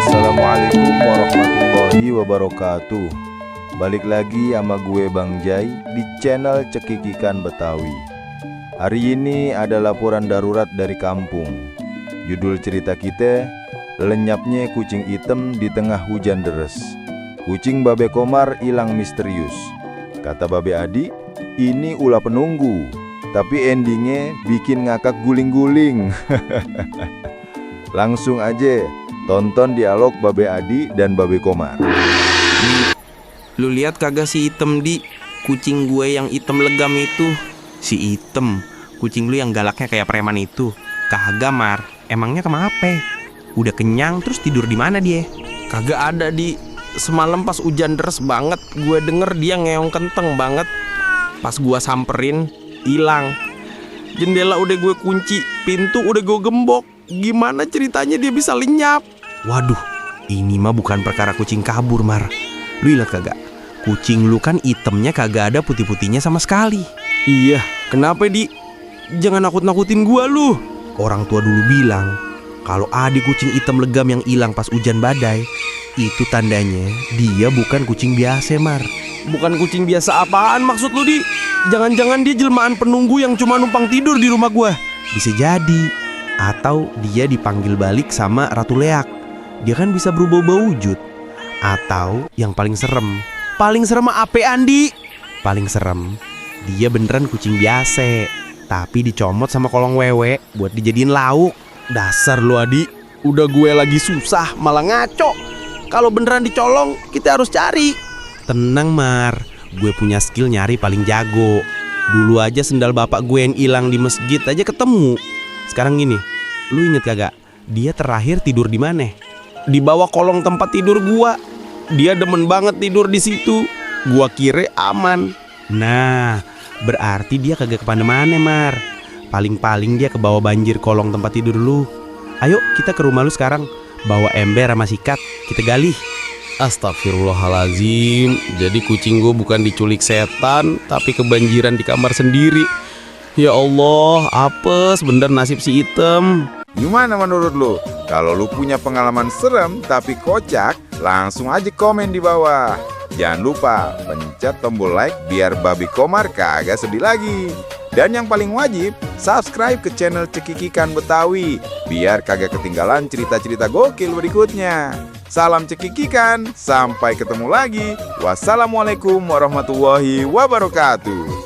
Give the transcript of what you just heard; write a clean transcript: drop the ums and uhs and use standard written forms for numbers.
Assalamualaikum warahmatullahi wabarakatuh. Balik lagi sama gue Bang Jai di channel Cekikikan Betawi. Hari ini ada laporan darurat dari kampung. Judul cerita kita, lenyapnya kucing hitam di tengah hujan deres. Kucing Babe Komar hilang misterius. Kata Babe Adi, ini ulah penunggu, tapi endingnya bikin ngakak guling-guling. Langsung aja tonton dialog Babe Adi dan Babe Komar. Lu lihat kagak si Item di kucing gue yang hitam legam itu? Si Item, kucing lu yang galaknya kayak preman itu. Kagak Mar, emangnya kenapa? Udah kenyang terus tidur di mana dia? Kagak ada di. Semalam pas hujan deras banget, gue denger dia ngeong kenteng banget. Pas gue samperin, hilang. Jendela udah gue kunci, pintu udah gue gembok. Gimana ceritanya dia bisa lenyap? Waduh, ini mah bukan perkara kucing kabur, Mar. Lu lihat kagak? Kucing lu kan itemnya kagak ada putih-putihnya sama sekali. Iya, kenapa di? Jangan nakut-nakutin gua lu. Orang tua dulu bilang, kalau ada kucing hitam legam yang hilang pas hujan badai, itu tandanya dia bukan kucing biasa, Mar. Bukan kucing biasa apaan maksud lu, Di? Jangan-jangan dia jelmaan penunggu yang cuma numpang tidur di rumah gua. Bisa jadi. Atau dia dipanggil balik sama Ratu Leak. Dia kan bisa berubah-ubah wujud. Atau yang paling serem mah ape Andi? Paling serem, dia beneran kucing biasa, tapi dicomot sama kolong wewe buat dijadiin lauk. Dasar lu Adi, udah gue lagi susah malah ngaco. Kalau beneran dicolong, kita harus cari. Tenang Mar, gue punya skill nyari paling jago. Dulu aja sendal bapak gue yang hilang di masjid aja ketemu. Sekarang gini, lu inget kagak? Dia terakhir tidur di mana? Di bawah kolong tempat tidur gua. Dia demen banget tidur di situ. Gua kira aman. Nah, berarti dia kagak kemana-mana Mar. Paling-paling dia ke bawah banjir kolong tempat tidur lu. Ayo kita ke rumah lu sekarang. Bawa ember sama sikat, kita gali. Astagfirullahalazim. Jadi kucing gua bukan diculik setan, tapi kebanjiran di kamar sendiri. Ya Allah, apes bener nasib si Item. Gimana menurut lu? Kalau lu punya pengalaman serem tapi kocak, langsung aja komen di bawah. Jangan lupa pencet tombol like biar Babe Komar kagak sedih lagi. Dan yang paling wajib, subscribe ke channel Cekikikan Betawi biar kagak ketinggalan cerita-cerita gokil berikutnya. Salam cekikikan, sampai ketemu lagi. Wassalamualaikum warahmatullahi wabarakatuh.